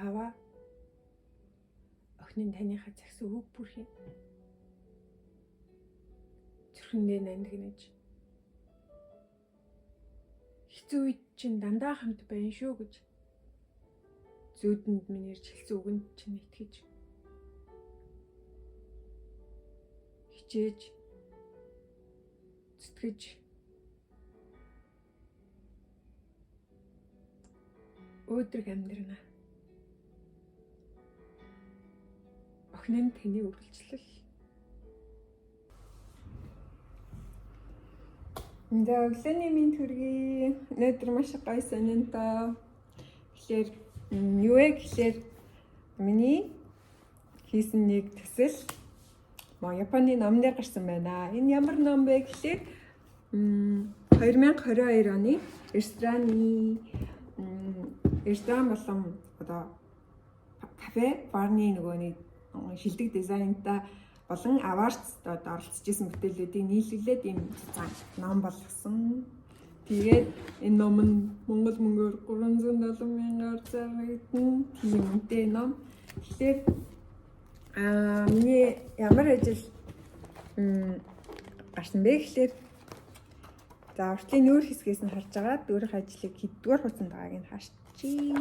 Аава, охин нь таныхаа загсан үг бүрхий зүрхэндээ нандинаж хэцүү үед чинь дандаа хамт байна шүү гэж зүүдэнд минь ирж хэлсэн үгэнд чинь итгэж хичээж зүтгэж өөдрөг амьдрна. Охин нь таны үргэлжлэл. За, өглөөний минь төргий. Өнөөдөр маш гоё сонинтой. Тэгэхээр юу вэ гэхээр миний хийсэн нэг төсөл Японы ном дээр гарсан байна. Энэ ямар ном бэ гэхээр 2022 оны рестораны ресторан болон одоо кафе, барны нөгөө нэг шилдэг дизайнтай болон awards одоо оролцож исэн бүтээлүүдийг нийлүүлээд ийм ном болгосон. Тэгээд энэ ном нь Монгол мөнгөөр 370 мянгаар зарагдана. Тийм үнэтэй ном. Тэгэхээр миний ямар ажил гарсан бэ гэхээр за, уртлын нүүр хэсгээс нь харж байгаа өөрийнхөө ажлыг хэддүгээр хуудсанд байгааг нь харчий.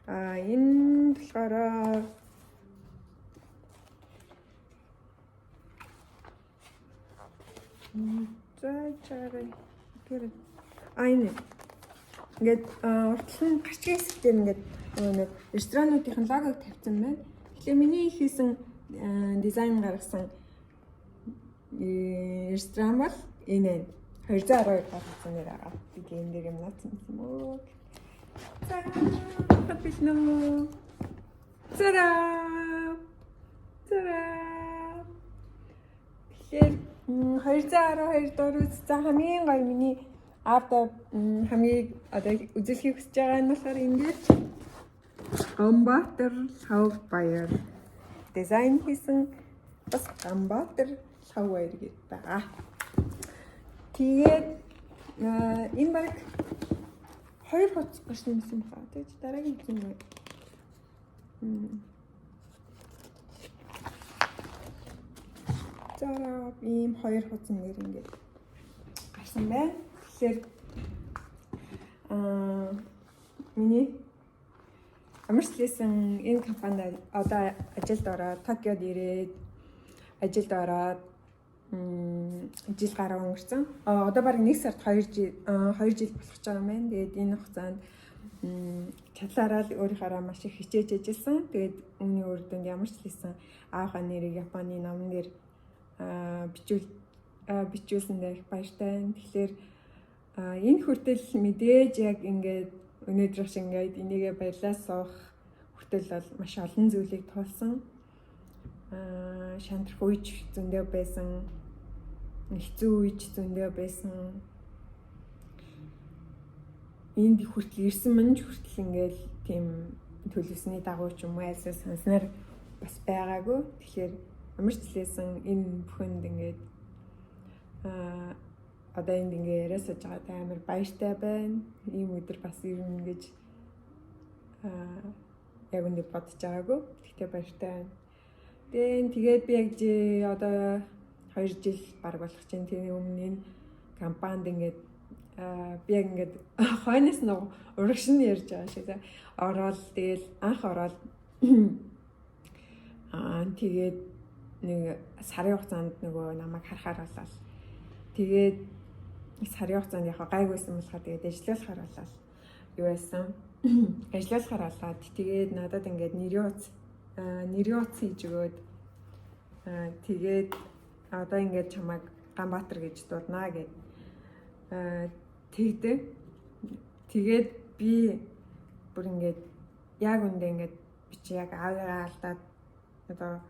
Энэ болохоор за, чарай. Тэр энэ ингээд уртл нь гарчгийн хэсэг дээр ингээд нэг ресторануудын логог тавьсан байна. Тэгэхээр миний хийсэн дизайн гаргасан ресторан бол энэ 212 гаргасан нэр байгаа. Би энэ дээр юм нууцсан юм уу? За, билнэ. Зара. Зара. Тэгэхээр 212 дугаар үз. За, хамгийн гоё миний аавда хамгийн одоо үзүүлэхийг хүсэж байгаа нь болохоор ингээд Ганбаатар Лхав Баяр дизайн хийсэн бас Ганбаатар Лхав Баяр гэж байгаа. Тэгээд энэ баг хоёр хуудас гарсан юм байна. Тэгэж дараагийн юм байна. За, ийм хоёр хуудсан нэр ингээд гарсан байна. Тэгэхээр миний амарчлээсэн энэ компанид одоо ажилд ороод, Токиод ирээд ажилд ороод жил гаруй өнгөрсөн. Одоо бараг 1 сард 2 жил 2 жил болох ч байгаа юм байна. Тэгээд энэ хугацаанд чадлаараа л өөрийнхөөрөө маш их хичээж ажилласан. Тэгээд үүний үр дүнд ямар ч хэлсэн аавынхаа нэрийг Японы номон дээр бичүүлсэндээ их баяртай байна. Тэгэхээр энэ хүртэл мэдээж яг ингээд өнөөдөр шиг ингээд энийгээ баярлаа суух хүртэл бол маш олон зүйлийг туулсан. Шантрах үеч зөндөө байсан. Хэцүү үеч зөндөө байсан. Энд хүртэл ирсэн мэн ч хүртэл ингээд тийм төлөвсний дагуу ч юм уу альсаа санснаар бас байгаагүй. Тэгэхээр ямар ч хэлсэн энэ бүхэнд ингээд одоо энд ингээ яриа сууж байгаад амар баяртай байна. Ийм өдөр бас ирнэ гэж яг үндэ бодож байгаагүй. Тэгтээ баяртай байна. Тэгээд би яг одоо 2 жил баг болох чинь тэрний өмнө энэ компанид ингээд би яг ингээд хойноос нь урагш нь ярьж байгаа шиг ороод, тэгэл анх ороод тэгээд нэг сарын хугацаанд нөгөө намайг харахаар болол. Тэгээд сарын хугацаанд яг гайгүйсэн болохоор тэгээд ажиллуулахаар болол. Юу байсан? Ажиллуулахаар болоод тэгээд надад ингээд нэрийн утас хийж өгөөд, тэгээд одоо ингээд чамайг Ганбаатар гэж дууднаа гэд тэгдэг. Тэгээд би бүр ингээд яг үндэ ингээд би чи яг аавыгаа алдаад, одоо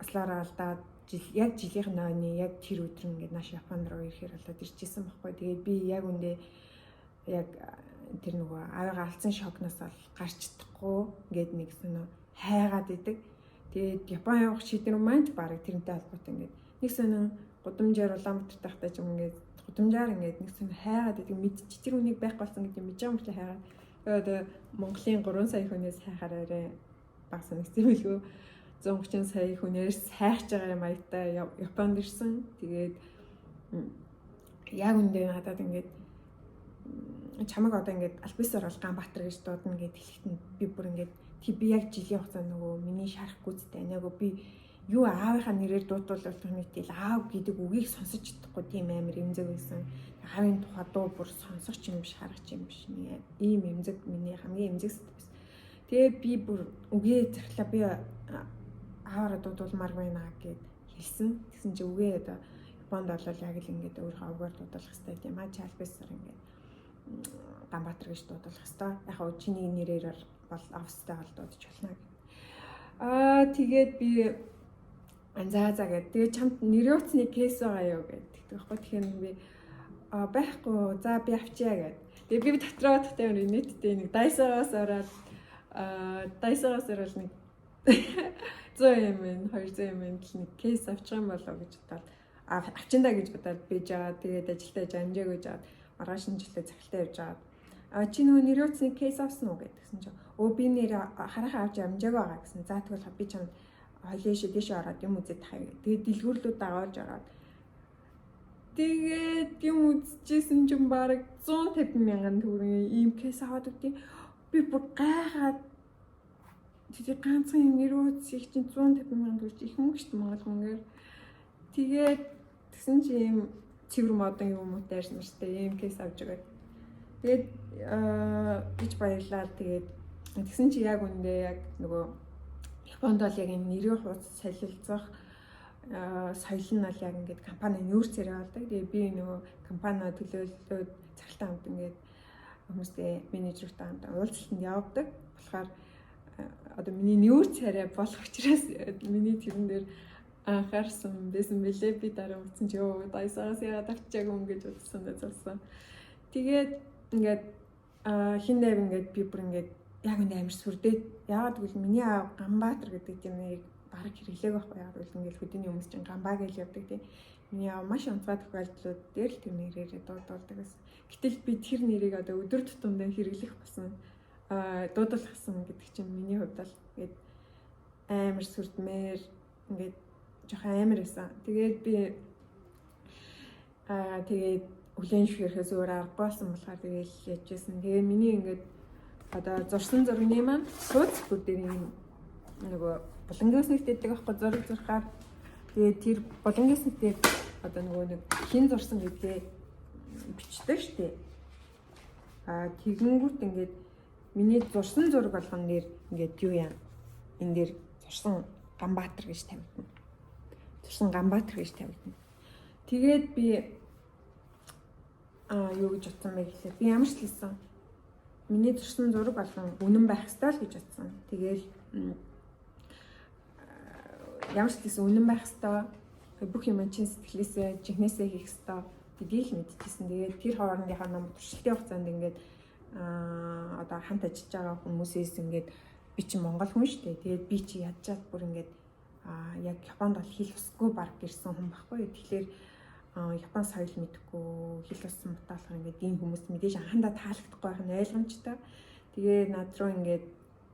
ослоороо алдаад жил яг жилийнх нь ойны яг тэр өдөр ингээд нааш Япон руу ирэхээр болоод ирчихсэн байхгүй. Тэгээд би яг үндэ яг тэр нөгөө аавыгаа алдсан шокноос бол гарч чадахгүй ингээд нэг соноо хайгаад идэг. Тэгээд Япон явах шийдвэр маань ч бараг тэрнтэй холбоотой ингээд нэг сонин гудамжаар Улаанбаатар тахтай ч юм ингээд гудамжаар ингээд нэг сонин хайгаад байдаг мэдчих тэр үнийг байхгүй болсон гэдэг мэдж байгаа юм чи хайгаад. Тэгээд одоо Монголын 3 сая хүнээс хайхаар арай бага санагдсан юм билүү. 130 сая хүнээс хайхж байгаа маягтай Японд ирсэн. Тэгээд яг үндэ надад ингээд чамаг одоо ингээд альбисаар бол Ганбаатар гэж дуудана гэд хэлэхэд нь би бүр ингээд би яг жилийн хугацаанд нөгөө миний шарах гүйцтэй анаагүй би юу аавынхаа нэрээр дуудвал болох аав гэдэг үгийг сонсож чадахгүй тийм амар эмзэг байсан. Аавын тухай дуу бүр сонсох юм биш, харах юм биш. Ийм эмзэг миний хамгийн эмзэг байсан. Тэгээ би бүр үгээ захлаа би ааваараа дуудулмаар байна гэд хэлсэн. Тэгсэн чи үгээ одоо Японд бол яг л ингээд өөрийнхөө овгоор дуудуулах хэрэгтэй тийм аа чалбисаар ингээд Ганбаатар гэж дуудуулах хэрэгтэй. Яг хав чиний нэрээр бол офстай бол дуудаж болно гэх. Аа тэгээд би за гэд. Тэгээд чамд нэрийн утасны кейс байгаа юу гэд. Тэгдэг байхгүй. Тэгэхээр би а байхгүй. За би авчия гэд. Тэгээд би дотроо таттай нийтдээ нэг Daiso-гоос ороод Daiso-гоос ороод нэг 100 юм 200 юм л нэг кейс авчих юм болоо гэж бодоод авчиндаа гэж бодоод бийж байгаа. Тэгээд ажилдаа амжаагүй жаад маргааш нь жилээ захиралтай явж байгаа. А чи нөгөө нэрийн утасны кейс авсан уу гэдгсэн чинь өө би нэр харахаа авч амжаагүй байгаа гэсэн. За тэгвэл би чамд хоёлын ши дэше ороод юм үзээд тахаа. Тэгээд дэлгүүрлүүд дагуулж ороод тэгээд юм үзчихсэн чинь бараг 150 мянган төгрөгийн ийм кейс аваад өгдөө. Би бүр гайхаад тэр ганцхан юм нэр утсыг чинь 150 мянган төгрөг их мөнгө шүү дээ Монгол мөнгөөр. Тэгээд тэгсэн чи ийм цэвэр модон юм уу дайрсан шүү дээ. Ийм кейс авч өгөөд. Тэгээд гэж баярлаа. Тэгээд тэгсэн чи яг үндэ яг нөгөө Японд бол яг энэ нэрийн хуудас солилцох соёл нь бол яг ингээд компани нүүр царай болдог. Тэгээ би нөгөө компани төлөөлөөд захиралтай хамт ингээд хүмүүстэй менежертэй хамт уулзалтанд явдаг. болохоор одоо миний нүүр царай болох учраас миний тэрэн дээр анхаарсан байсан бэлээ. Би дараа утсан чи ёо Daiso-гаас яагаад авчаагүй юм гэж бодсон байсан. Тэгээд ингээд хин нэг ингээд би бүр ингээд яг энэ амар сүрдээд яагаад гэвэл миний аав Ганбаатар гэдэг тийм нэрийг бараг хэрэглээг байхгүй яагаад гэвэл ингээд хөдөөний хүмүүс чинь Ганбаа гэж явдаг тийм. Миний аав маш онцгой тохиолдлууд дээр л тэр нэрээрээ дуудуулдаг гэсэн. Гэтэл би тэр нэрийг одоо өдөр тутамдаа хэрэглэх болсон дуудуулахсан гэдэг чинь миний хувьд бол ингээд амар сүрдмээр ингээд жоохон амар байсан. Тэгээд би тэгээд хүлээн зөвшөөрөхөөс өөр аргагүй болсон болохоор тэгээд яжсэн. Тэгээд миний ингээд одоо зурсан зургийн маань сууц бүр дээр юм нөгөө булангийн усны гэдэг байхгүй зураг зурхаар тэгээд тэр булангийн усны дээр одоо нөгөө нэг хин зурсан гэдгээ бичдэг штэ. Тэгэнгүүт ингээд миний зурсан зураг болгон дээр ингээд юу яа энэ дээр зурсан Ганбаатар гэж тавигдана. Зурсан Ганбаатар гэж тавигдана. Тэгээд би юу гэж бодсон бэ гэхлээр би ямар ч хэлсэн. Миний зурсан зураг болгон үнэн байх ёстой л гэж бодсон. Тэгээл ямар ч хэлсэн үнэн байх ёстой. Бүх юм чин сэтгэлээсээ, жинхнээсээ хийх ёстой гэдгийг л мэдчихсэн. Тэгээд тэр хоорондынхаа ном туршилтын хугацаанд ингээд одоо хамт ажиллаж байгаа хүмүүсээс ингээд би чи Монгол хүн шүү дээ. Тэгээд би чи ядчаад бүр ингээд яг Японд бол хэл усгүй баг гэрсэн хүн байхгүй. Тэгэхээр Япон соёл мэдэхгүй, хэл ус мутаалах ингээд ийм хүмүүс мэдээж анхандаа таалагдахгүй байх нь ойлгомжтой. Тэгээ над руу ингээд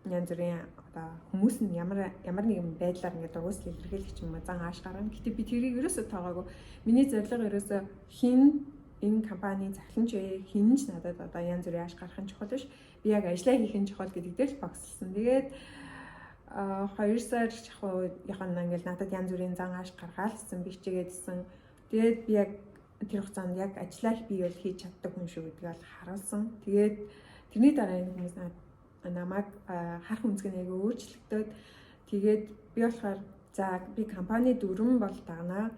янз бүрийн одоо хүмүүс нь ямар ямар нэгэн байдлаар ингээд дургуйсл илэрхийлэх юм уу зан ааш гарна. Гэтэ би тэрийг ерөөсөө тоогоогүй. Миний зорилго ерөөсөө хин энэ компанийн захиламж вэ? Хин ч надад одоо янз бүрийн ааш гарах нь чухал биш. Би яг ажлаа хийх нь чухал гэдэг дээр л богсолсон. Тэгээд 2 сар яг ингээл надад янз бүрийн зан ааш гаргаалсан би хичээгээдсэн. Тэгээд би яг тэр хугацаанд яг ажлаа би бол хийж чаддаг хүн шүү гэдгийг бол харуулсан. Тэгээд тэрний дараа энэ хүмүүс намайг харах үнцг нь айгүй өөрчлөгдөөд тэгээд би болохоор за би компани дүрэн бол дагнаа.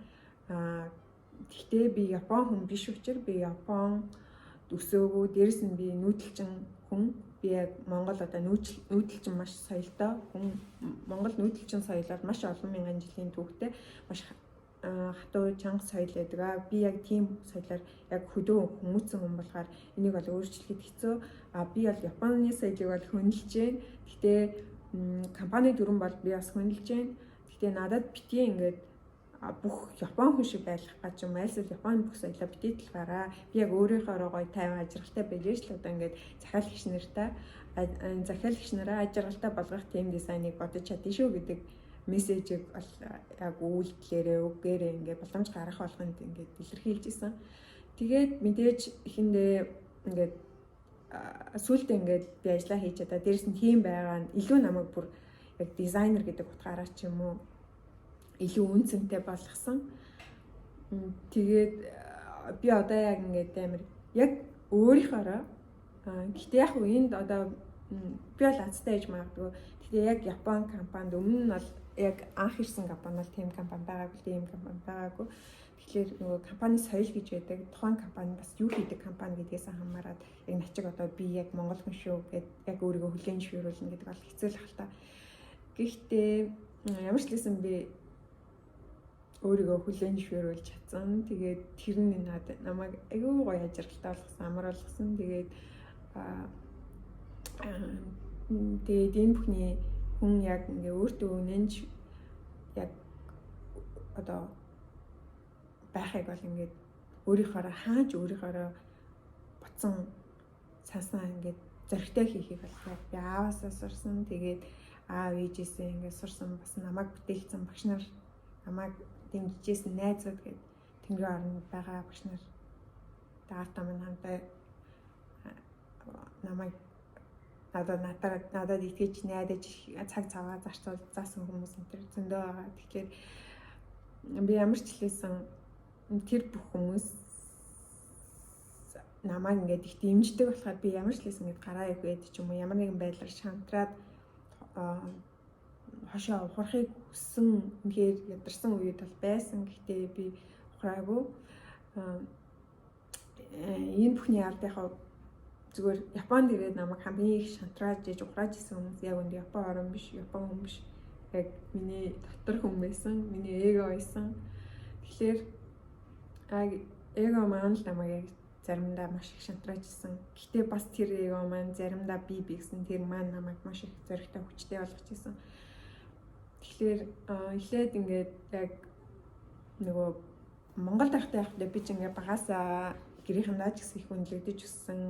Гэхдээ би Япон хүн биш учраас би Япон өсөөгөө дээрэс нь би нүүдэлчин хүн. Би яг Монгол одоо нүүдэлчин маш соёлтой хүн. Монгол нүүдэлчин соёлоор маш олон мянган жилийн түүхтэй маш хатуу чанга соёл байдаг. Би яг тийм соёлоор яг хөдөө хүмүүцэн хүн болохоор энийг бол өөрчлөхөд хэцүү. А би бол Японы соёлыг бол хөндлөж байна. Гэхдээ Компани дүрэм бол би бас хүндэлж байна. Гэхдээ надад битгий ингээд бүх Япон хүн шиг байх гэж юм айлсвал Японы бүх соёлоо битгий талгаараа би яг өөрийнхөөрөө гоё тайван ажиргалтай байж л одоо ингээд захиал гэгч нартай захиал гэгч нараа ажиргалтай болгох тийм дизайныг бодож чадна шүү гэдэг мессежийг бол яг үйлдэлээрээ үгээрээ ингээд боломж гаргах болгонд ингээд илэрхийлж исэн. Тэгээд мэдээж эхэндээ ингээд сүүлдээ ингээд би ажиллаа хийж чадаа. Дээрэс нь тийм байгаа нь илүү намайг бүр яг дизайнер гэдэг утгаараа ч юм уу илүү үн цэнтэй болгосон. Тэгээд би одоо яг ингээд амар яг өөрийнхоороо, гэхдээ яг энд одоо би бол азтай байж магадгүй. Гэхдээ яг Япон компанид өмнө нь бол яг анх ирсэн компани бол тийм компани байгаагүй, тийм компани байгаагүй. Тэгэхээр нөгөө компани соёл гэж байдаг. Тухайн компани бас юу хийдэг компани гэдгээс хамаарат яг начиг одоо би яг монгол хүн шүү гэд яг өөрийгөө хүлээн зөвшөөрүүлнэ гэдэг бол хэцүү л хэл та. Гэхдээ ямар ч лсэн би өөрийгөө хүлээн зөвшөөрүүлж чадсан. Тэгээд тэр нь надад намайг айгүй гоё ажиглалтай болгосон, амар болгосон. Тэгээд тэгээд энэ бүхний хүн яг ингээ өөртөө үнэнч яг одоо байхыг бол ингээд өөрийнхоороо хааж өөрийнхоороо ботсон санснаа ингээд зоригтой хийхийг бол яг би ааваасаа сурсан. Тэгээд аав ээжээсээ ингээд сурсан, бас намайг бүтээлсэн багш нар, намайг дэмжижсэн найзууд гээд Тэнгэрийн оронд байгаа багш нар даатаа минь хамтаа намайг надад итгэж найдаж цаг цаваа зарцуул заасан хүмүүс энэ төр зөндөө байгаа. Тэгэхээр би ямар ч хэлсэн тэр бүх хүмүүс намайг ингээд их дэмждэг болохоор би ямар ч хэлсэн ингээд гараа өгөөд ч юм уу ямар нэгэн байдлаар шантраад хошоо ухрахыг хүссэн, үнэхээр ядарсан үед бол байсан. Гэхдээ би ухраагүй. Энэ бүхний ард яг зүгээр Японд ирээд намайг хамгийн их шантрааж иж ухрааж исэн хүмүүс яг үндэ Япон орн биш, Япон хүн биш. Яг миний дотор хүн байсан, миний эго байсан. Тэгэхээр эго маань л намайг яг заримдаа маш их шантрааж исэн. Гэхдээ бас тэр эго маань заримдаа би гэсэн тэр маань намайг маш их зоригтой, хүчтэй болгож исэн. Тэгэхээр эхлээд ингээд яг нөгөө Монгол байхдаа яг би ч ингээд багасаа гэрийнхэндээ ч гэсэн их үнэлэгдэж өссөн.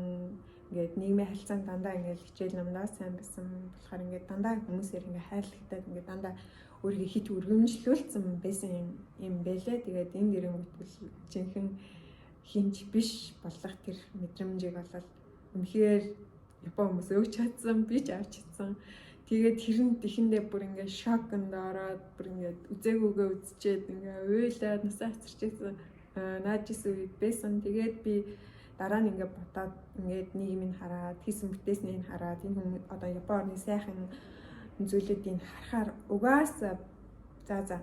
Ингээд нийгмийн харилцаанд дандаа ингээд хичээл номдоо сайн байсан болохоор ингээд дандаа хүмүүсээр ингээд хайрлагдаад ингээд дандаа өөрийгөө хит өргөмжлүүлсэн байсан юм байлээ. Тэгээд энэ дэрэнгүүт жинхэнэ хинч биш болох тэр мэдрэмжийг болол үнэхээр Япон хүмүүс өгч чадсан, би ч авч чадсан. Тэгээд тэрэнд ихэндээ бүр ингээд шоконд ороод бүр ингээд үзээгүйгээ үзчихэд ингээд уйлаад насаа хацарчээсэн нааж исэн үед байсан. Тэгээд би дараа нь ингээд бодоод ингээд нийгмийг хараад, хийсэн бүтээснийг хараад, энэ хүмүүс одоо Япон орны сайхан зүйлүүдийг харахаар угаасаа за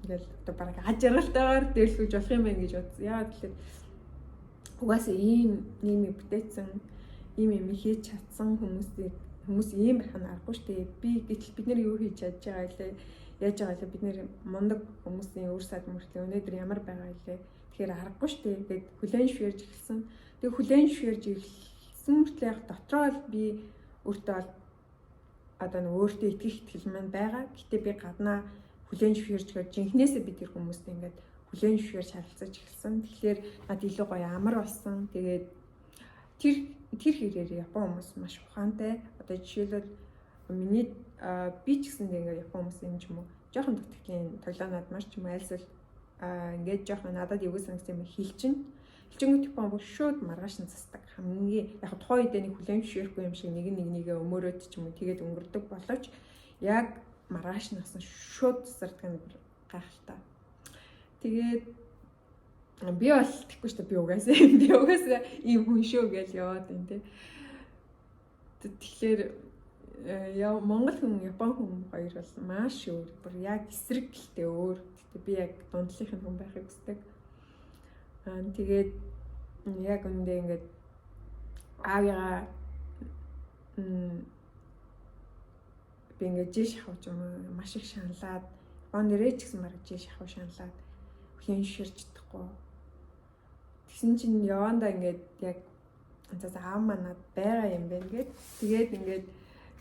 ингээл одоо бараг аж аргалтайгаар дээрлэхүүж болох юм байна гэж бодсон. Яагаад гэвэл угаасаа ийм нийгмийг бүтээсэн, ийм юм хийж чадсан хүмүүсийг хүмүүс ийм байх нь аргагүй шүү дээ. Би гэтэл бид нэр юу хийж чадж байгаа илээ, яаж байгаа илээ, бид нэр мундаг хүмүүсийн үр сад мөртлөө өнөөдөр ямар байгаа илээ. Тэгэхээр аргагүй шүү дээ гэд хүлээн зөвшөөрж эхэлсэн. Тэгээ хүлээн зөвшөөрж эхэлсэн мөртлөө яг дотроо л би өөртөө бол одоо нэг өөртөө итгэх итгэл маань байгаа. Гэтэ би гаднаа хүлээн зөвшөөрч гэхээр жинхнээсээ би тэр хүмүүстэй ингээд хүлээн зөвшөөрч харилцаж эхэлсэн. Тэгэхээр над илүү гоё амар болсон. Тэгээд тэр хэрээр Япон хүмүүс маш ухаантай. Одоо жишээлбэл миний би ч гэсэн ингээд Япон хүмүүс юм ч юм уу жоохон дутагтын тоглоонод маш ч юм айлсвал ингээд жоохон надад эвгүй санагдсан юм хилчин. Хилчингүүт Япон хүмүүс шууд маргааш нь засдаг. Хамгийн яг тухайн үедээ нэг хүлээн зөвшөөрөхгүй юм шиг нэг нэгнийгээ өмөрөөд ч юм уу тэгээд өнгөрдөг боловч яг маргааш нь басан шууд засардаг нь гайхалтай. Тэгээд би бол тэгэхгүй шүү дээ, би угаасаа ийм хүн шүү гэж яваад байна те. Тэгэхээр яа Монгол хүн, Япон хүн хоёр бол маш өөр. Бүр яг эсрэг гэлтэй өөр. Гэтэ би яг дундлынх нь хүн байхыг хүсдэг. Тэгээд яг үндэ ингээд аавыгаа би ингээд жиш шахав юм маш их шаналаад Японд нэрээ ч гэсэн бараг жиш шахав шаналаад хүлээн зөвшөөрч чадахгүй. Тэгсэн чинь явандаа ингээд яг за аав манад байгаа юм байна гэд. Тэгээд ингээд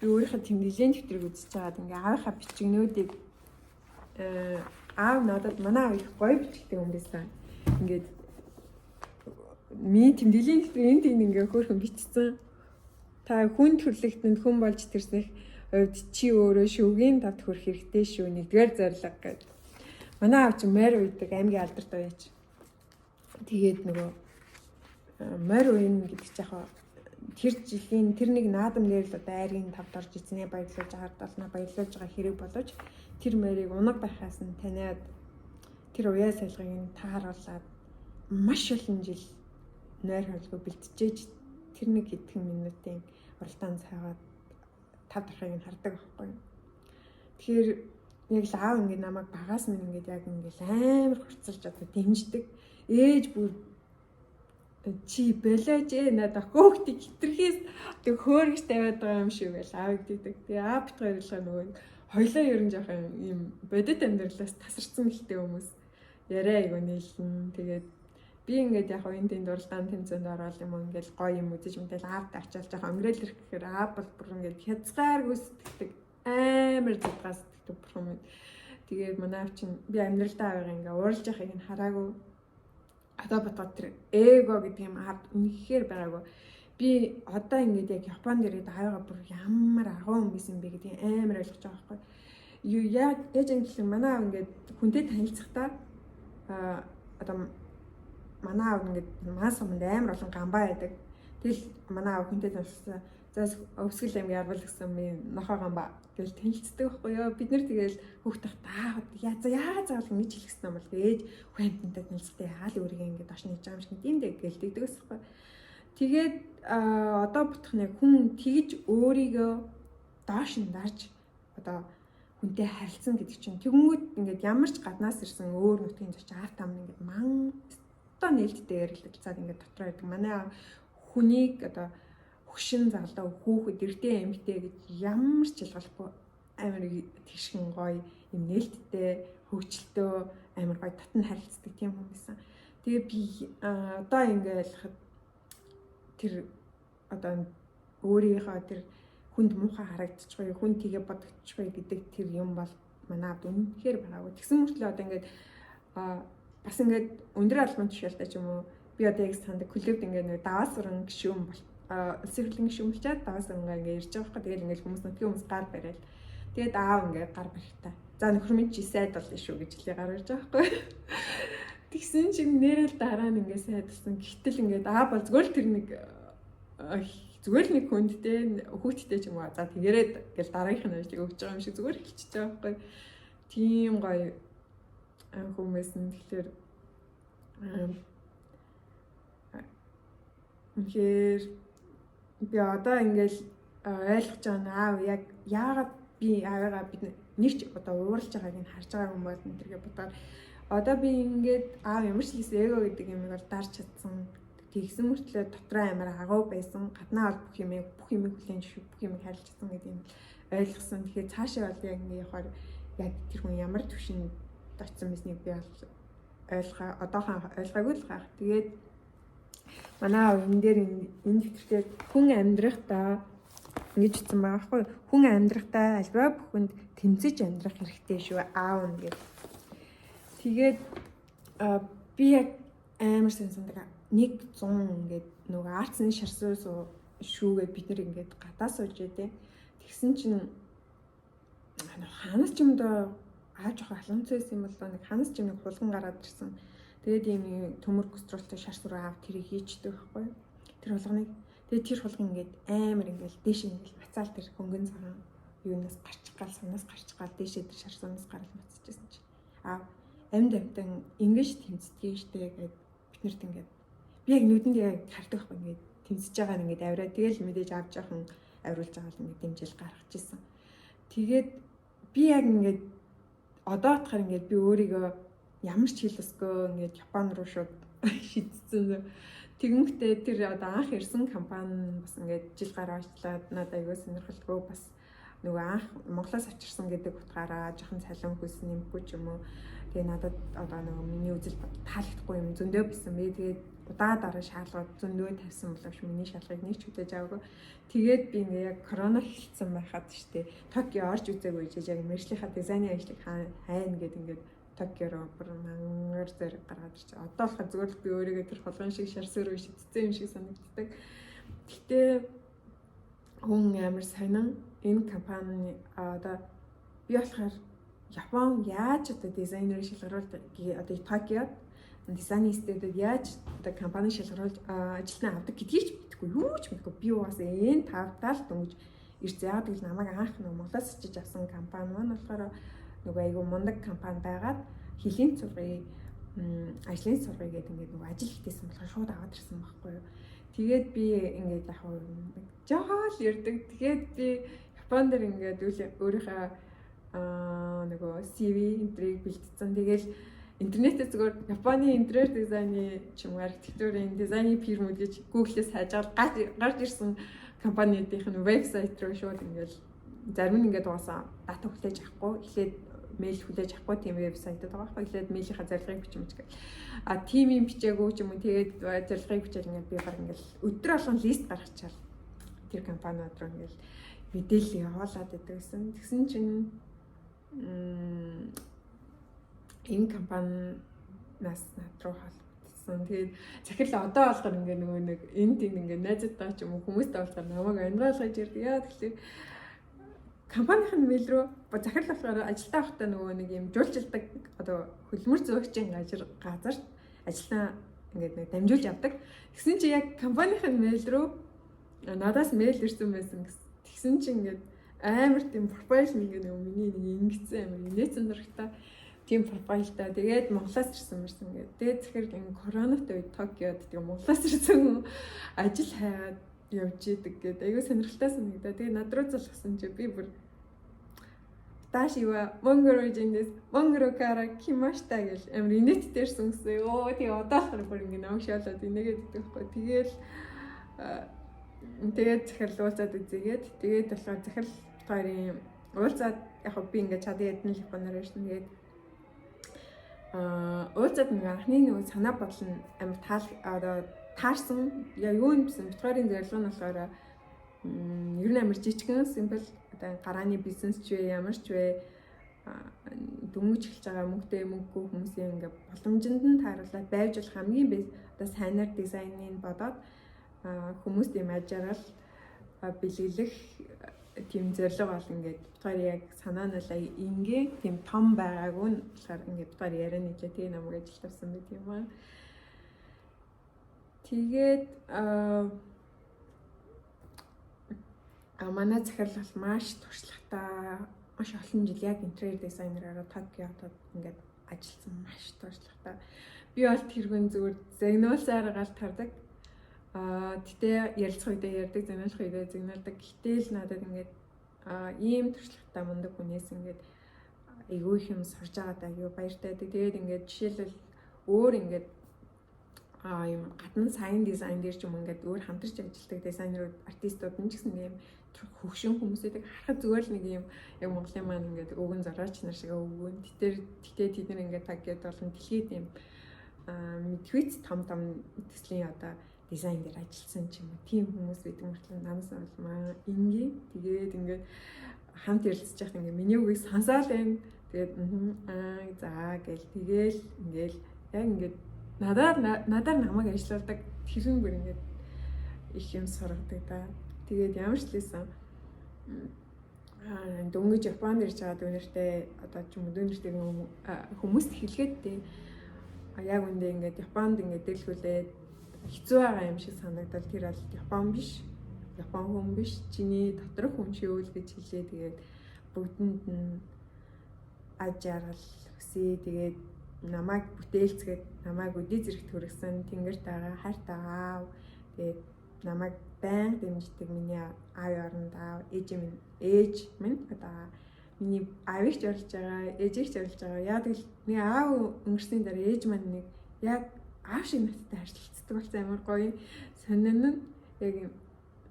Би өөрийнхөө тэмдэглэлийн дэвтрийг үзэж байгаад ингээ аавынхаа бичгнүүдийг аав надад, манай аав их гоё бичигтэй хүн байсан. Ингээд миний тэмдэглэлийн дэвтэр энд тэнд ингээ хөөрхөн бичсэн. Та хүн төрлөختөнд хүн болж төрснөх хувьд чи өөрөө шөвгийн тавд хүрэх хэрэгтэй шүү. Нэгдүгээр зорилго гэдэг. Манай аав чинь морь уйдаг, аймгийн алдарт уяач. Тэгээд нөгөө морь уяна гэдэг чинь яг тэр жилийн тэр нэг наадам дээр л одоо айрын тавд орж эзэнэ баярлуулж байгаа долноо баярлуулж байгаа хэрэг боловч тэр морийг унаг байхаас нь таниад тэр уяа сайлгыг нь тааруулаад маш олон жил нойр холгүй бэлтжээж тэр нэг хэдхэн минутын уралдаан цаагаад тав дахыг нь хардаг байхгүй. Тэгэхээр яг л аав ингээд намайг багаас минь ингээд яг ингээд амар хурцлж одоо дэмждэг. Ээж бүр чи болооч ээ, надад хөөхтийг хитрхээс тэг хөөргөж тавиад байгаа юм шиг байл аав гэдэг. Тэгээ аав бит хоёрлоо нөгөө хоёлоо ер нь жоохон юм бодит амьдралаас тасарсан гэлтэй хүмүүс, яриа айгу нийлнэ. Тэгээд би ингээд яг энэ тэнд уралдаан тэмцээнд ороод юм ингээд гоё юм үзэж мэтэл аавтай ачаал жоохон өнгөрөөл ирэх гэхээр аав бол бүр ингээд хязгааргүй сэтгэдэг, амар зудгаа сэтгэдэг бурхан минь. Тэгээд манай аав чинь би амьдралдаа аваа ингээд ууралж яхахыг нь хараагүй. Одоо бодоход тэр эго гэдэг юм аавд үнэхээр байгаагүй. Би одоо ингээд яг Японд ирээд аавыгаа бүр ямар агуу юм байсан бэ гэдгийг амар ойлгож байгаа байхгүй. Юу яаж яаж юм гэхэл манай аав ингээд хүнтэй танилцахдаа одоо манай аав ингээд манай суманд амар олон гамбаа байдаг. Тэгэл манай аав хүнтэй танилцсан. За, өвсгөл аймгийн арвал гэсэн би нохоо гамбаа гэл танилцдаг байхгүй юу. Бид нэр тэгэл хүүхд тах яа за яагаад заавал ингэж хэлэх гэсэн юм бол ээж хүн амьтантай танилцахтай яагаад өөрийгөө ингэж доош нээж байгаа юм шиг тийм дээ гэлдэгдэг гэсэн байхгүй. Тэгээд одоо бодох нэг хүн тэгж өөрийгөө доош нь дарж одоо хүнтэй харилцсан гэдэг чинь тэгэнгүүт ингээд ямар ч гаднаас ирсэн өөр нутгийн зоч аав там ингээд ман өстой нээлттэй ярилцаад ингээд дотроо байдаг. Манай хүнийг одоо хөгшин, залуу, хүүхэд, эрдээ, эмэгтэй гэж ямар ч ялгалахгүй амар тэгшхэн гоё юм нээлттэй, хөгжилтөө, амар гоё татан харилцдаг тийм хүн байсан. Тэгээ би одоо ингээд ойлгоход тэр одоо өөрийнхөө тэр хүнд муухай харагдчихгүй, хүн тгээ бодогдчихгүй гэдэг тэр юм бол манай авд үнэхээр байгаагүй. Тэгсэн мөртлөө одоо ингээд бас ингээд өндөр албан тушаалтай ч юм уу, би одоо яг сандаг, клубд ингээд нэг даваа суран гишүүн бол улсын хурлын гишүүн болчаад даваа сурангаа ингээд ирж байгаа байхгүй. Тэгэл ингээд хүмүүс, нутгийн хүмүүс гар бариад, тэгээд аав ингээд гар барихтаа "За, нөхөр минь чи сайд болно шүү" гэж хэлээ гар барьж байгаа байхгүй. Тэгсэн чинь нэрэл дараа нь ингээд сайдсан. Гэтэл ингээд аав бол зүгээр л тэр нэг зүгээр л нэг хүндтэй хүүхдтэй ч юм уу, за тэгэрээд гэл дараагийнх нь ажлыг өгч байгаа юм шиг зүгээр хэлчихэж байгаа байхгүй. Тийм гоё хүмүүс нь. Тэгэхээр үнэхээр би одоо ингээл ойлгож байгаа нь аав яг яагаад би аавыгаа бид нэг ч одоо ууралж байгааг нь харж байгаа юм бол энэ төргээ бодоод одоо би ингээд аав ямар ч хийсэн эго гэдэг юмыг бол дарж чадсан. Тэгсэн мөртлөө дотроо амар агуу байсан. Гаднаа бол бүх юмыг хүлээн зөвшөөрөх, бүх юмыг харилж чадсан гэдэг юм ойлгосон. Тэгэхээр цаашаа бол яг ингэ явахаар яг тэр хүн ямар түвшинд очсон байсныг би бол ойлгоо, одоохон ойлгоогүй л хаах. Тэгээд манай аав энэ дээр энэ дэвтэрээр хүн амьдрахдаа ингэж хэлсэн байгаа байхгүй: "Хүн амьдрахдаа альва бүхэнд тэмцэж амьдрах хэрэгтэй шүү аав нь" гэв. Тэгээд би яг амар сайн сандаг. Нэг 100 ингээд нөгөө арцны шарсуу шүүгээд бид нэр ингээд гадаа сууж байдیں۔ Тэгсэн чинь ханаас ч юм доо аа жоохон халуунцсан байсан юм болоо, нэг ханаас ч юм нэг хулган гараад ирсэн. Тэгээд ийм төмөр гастролтой шар сүрээ аав тэрийг хийчдэг байхгүй юу? Тэр хулганыг. Тэгээд тэр хулган ингээд амар ингээд дээш ингээд мацаал тэр хөнгөн цагаан юунаас гарч гал сунаас гарч гал дээшээ тэр шар сунаас гарал мацчихсан чи. Аа, амьд амьтан ингэж тэмцдэг штэ гэд биднэрт ингээд би яг нүдэнд яг хардаг байхгүй, ингээд тэмцэж байгаа нь ингээд авираа тэгэл мэдээж аав жоохон авируулж байгаа л ингээд дэмжил гаргаж исэн. Тэгээд би яг ингээд одоо бодохоор ингээд би өөрийгөө ямар ч хэл өсгөө ингээд Япон руу шууд шидсэн. Тэгэнгүүтээ тэр одоо анх ирсэн компани бас ингээд жил гараа ажиллаад надад аягүй сонирхолтой, бас нөгөө анх Монголоос авчирсан гэдэг утгаараа жоохон цалин хөлс нэмэхгүй ч юм уу. Тэгээ надад одоо нөгөө миний үзэл таалагдахгүй юм зөндөө бисэн бэ. Тэгээд удаа дараа шаардлагууд зөндөө тавьсан боловч миний шаардлагыг нэг ч хүлээж аваагүй. Тэгээд би ингээ яг корона эхэлсэн байхад штэ Токио орж үзээгүй жиж яг мэргэжлийнхаа дизайны ажлыг хайна гэд ингээд Токио руу бүр мангар зэрэг гаргаад ирчих. Одоо болохоор зүгээр л би өөрийгөө тэр хулгайн шиг шар сөрөг шидсэн юм шиг санагддаг. Гэтэ хүн амар сонин энэ компани одоо би болохоор Япон яаж одоо дизайнерыг шалгаруулж, одоо Токиод дизайны студиуд яаж одоо компани шалгаруулж ажилтнаа авдаг гэдгийг ч мэдэхгүй, юу ч мэдэхгүй. Би угаасаа энэ тавтаа л дөнгөж ирсэн. Яг гэвэл намайг анх нөгөө Монголоос очиж авсан компани маань болохоор нөгөө айгүй мундаг компани байгаад хөлийн сургыг, ажлын сургыг гэдэг ингээд нөгөө ажил хийсэн болохоор шууд аваад ирсэн байхгүй юу. Тэгээд би ингээд яг жоохон л ярьдаг. Тэгээд би Япон дээр ингээд өөрийнхөө нөгөө CV энтрийг бэлтцсэн. Тэгээл интернетээ зүгээр Японы интерьер дизайны ч юм уу архитектурын дизайны фирмүүд гэж Google-ээс хайж гарч ирсэн компаниудын нь вебсайт руу шууд ингээл зарим нь ингээд угаасаа дата хүлээж авахгүй, эхлээд мэйл хүлээж авахгүй тийм вебсайтууд байгаа байхгүй, эхлээд мэйлийнхаа зорилгыг бичмэж гэх. А тийм юм бичээгүй ч юм уу, тэгээд зорилгыг бичээл ингээд би баг ингээл өдөр болгон list гаргачаал тэр компаниуд руу ингээл мэдээлэл явуулаад байдаг гэсэн. Тэгсэн чинь энэ компаниас над руу холбогдсон. Тэгээд захирал одоо болохоор ингээ нөгөө нэг энэ тийм ингээ найзуудтай ч юм уу хүмүүстэй болохоор намайг ангаалгаж ирдэг. Яа тэгэхээр компанийн мэйл рүү захирал болохоор ажилдаа байхдаа нөгөө нэг юм жуулчилдаг, одоо хөлмөр зөөгчийн газарт ажилтнаа ингээд нэг дамжуулж авдаг. Тэгсэн чи яг компанийн мэйл рүү надаас мэйл ирсэн байсан. Тэгсэн чи ингээд амар тийм профайл ингээд нөгөө миний нэг ингэсэн амар инээсэн зурагтай тийм профайлтай. Тэгээд Монголоос ирсэн мэрсэн ингээд. Тэгээд тэгэхээр энэ коронатой үед Токиод тэгээ Монголоос ирсэн ажил хайгаад явж идэг гэдэг айгүй сонирхолтой санагдаа. Тэгээ над руу залгасан чи би бүр "私はモンゴル人です。モンゴルから来ました" гэл амар инээдтэй ирсэн гэсэн. Өө, тэгээ одоо болохоор бүр ингэ намайг шаалаад инээгээд идэх байхгүй. Тэгээл тэгээд захирал уулзаад үзээгээд, тэгээд болохоор захирал хоёрын уулзаад, яг би ингээд чадан ядан л японоор ярьсан. Тэгээд уулзаад нэг анхны нөгөө санаа бодол нь амар таал одоо таарсан. Яг юу юм бэ? Бид хоёрын зорилго нь болохоор ер нь амар жижигхэн simple одоо гарааны бизнес ч вэ, ямар ч вэ, дөнгөж эхэлж байгаа мөнгөтэй мөнгөгүй хүмүүсийн ингээ боломжинд нь тааруулаад байж болох хамгийн одоо сайнаар дизайныг бодоод хүмүүст юм аж аргал бэлэглэх тийм зорилго бол ингээд бид хоёр яг санаа нь бол ингээ тийм том байгаагүй нь болохоор ингээд бид хоёр яриа нийлээ, тэгээ намайг ажилд авсан байт юм аа. Тэгээд манай захирал бол маш туршлагатай, маш олон жил яг интерьер дизайнераараа Токиод ингээд ажилласан, маш туршлагатай. Би бол тэргүүн зүгээр загнуулсаар галт хардаг. Гэтэ ярилцах үедээ ярьдаг, загнуулах үедээ загнуулдаг. Гэтэл надад ингээд ийм туршлагатай мундаг хүнээс ингээд айгүй их юм сурж байгаадаа аюу баяртай байдаг. Тэгээд ингээд жишээлбэл өөр ингээд юм гадна сайн дизайн дээр ч юм ингээд өөр хамтарч ажилладаг дизайнерууд, артистууд нь ч гэсэн юм хөгшин хүмүүсүүдийг харахад зүгээр л нэг юм яг Монголын маань ингээд өвгөн зорооч нар шиг өвгөн. Тэгтээ тэд нар ингээд таг гээд болон дэлхийд юм мэдхүйц том том төслийн одоо дизайн дээр ажилласан ч юм уу, тийм хүмүүс байдаг мөртлөө намаас бол маа ингээ тэгээд ингээд хамт ярилцж байхад ингээ миний үгийг сонсоол байна. Тэгээд аа за гэл тэгээл ингээл яг ингээд надаар намайг ажиллаулдаг тэрэн бүр ингээд их юм сургадаг да. Тэгээд ямар ч лээсэн дөнгөж Японд ирж байгаа дүүнертэй одоо ч юм уу дүүнертэй хүмүүст хэлгээд дээ. Яг үндэ ингээд Японд ингээд дэлгүүлээд хэцүү байгаа юм шиг санагдал тэр бол Япон биш. Япон хүн биш. Чиний доторх хүн шивэл гэж хэлээ. Тэгээд бүгдэнд нь аж жаргал хүсье. Тэгээд намайг бүтээлцгээд намайг өдий зэрэгт хүргэсэн тэнгэрт байгаа хайртай аав. Тэгээд намайг байнга дэмждэг миний аав оронд аав, ээж минь одоо миний аавыг ч орлож байгаа, ээжийг ч орлож байгаа. Яг тэгэл нэг аав өнгөрсний дараа ээж маань нэг яг аав шиг надтай харилцдаг болсон, амар гоё. Сонин нь яг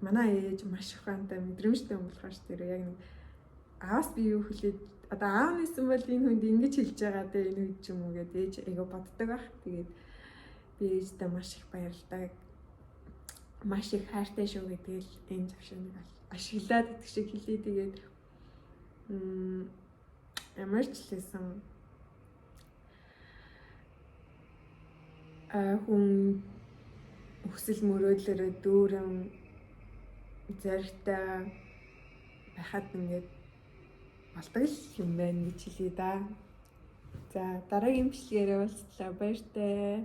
манай ээж маш ухаантай, мэдрэмжтэй хүн болохоор тэр яг нэг аавс би юу хүлээж одоо Одоо аав нэсэн бол энэ хүнд ингэж хэлж байгаа дээ энэ үед ч юм уу гэдэг ээж айгаа боддог байх. Тэгээд би ээждээ маш их баярлалаа. Маш их хайртай шүү гэдгээл энэ завшааныг ашиглаад идэх шиг хэлье. Тэгээд ямар ч лээсэн хүн хүсэл мөрөөдлөөрөө дүүрэн зоригтой байхад ингээд болдог л юм байна гэж хэлье да. За, дараагийн бичлэгээрээ уулзлаа. Баяртай.